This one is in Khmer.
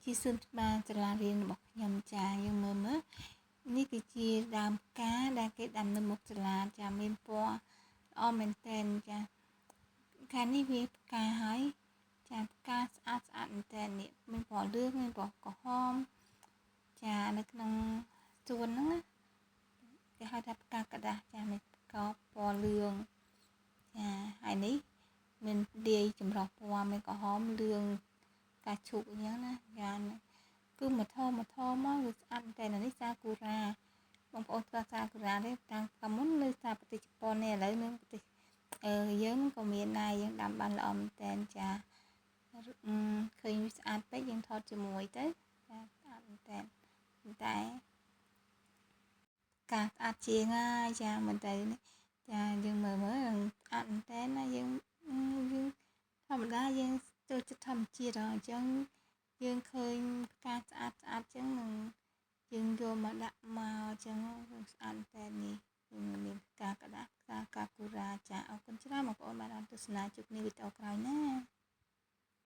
គឺជាសួនច្បារសាលារៀនរបស់ខ្ញុំចាយើងមើលមើលនេះគឺជាដើមផ្កាដែលគេដាំនៅមុខសាលាចាមានពណ៌ល្អមែនទែនចាខែនេះវាផ្កាហើយចាផ្កាស្អាតស្អាតមែនទែននេះមានពណ៌លឿងមានពណ៌ក្រហមចានៅក្នុងសួនហ្នឹងគេហៅថាផ្កាក្រដាសចាមានផ្កាពណ៌លឿងចាហើយនេះមានលាយចម្រុះពណ៌មានក្រហមលឿងផ្កាឈូកអញ្ចឹងណាចាគឺមកថមកថមកវាស្អាតតែនេះសាគូរ៉ាបងប្អូនស្គាល់សាគូរ៉ាទេតាំងពីមុននៅសាប្រទេសជប៉ុននេះឥឡូវនៅប្រទេសអឺយើងក៏មានដែរយើងដាំបានល្អមែនតើចាឃើញវាស្អាតពេកយើងថតជាមួយទៅចាស្អាតមែនតើតែការស្អាតជាងហើយចាមិនទៅចាយើងមើលមើលស្អាតមែនតើណាយើងយើងធម្មតាយើងចូលចិត្តធម្មជាតិអញ្ចឹងយើងឃើញផ្កាស្អាតស្អាតអញ្ចឹងនឹងយើងយកមកដាក់មកអញ្ចឹងស្អាតតែនេះមានផ្កាក្រដាសផ្កាកាគូរ៉ាចាអរគុណច្រើនបងប្អូនបានទស្សនាជួបគ្នាវីដេអូក្រោយណា។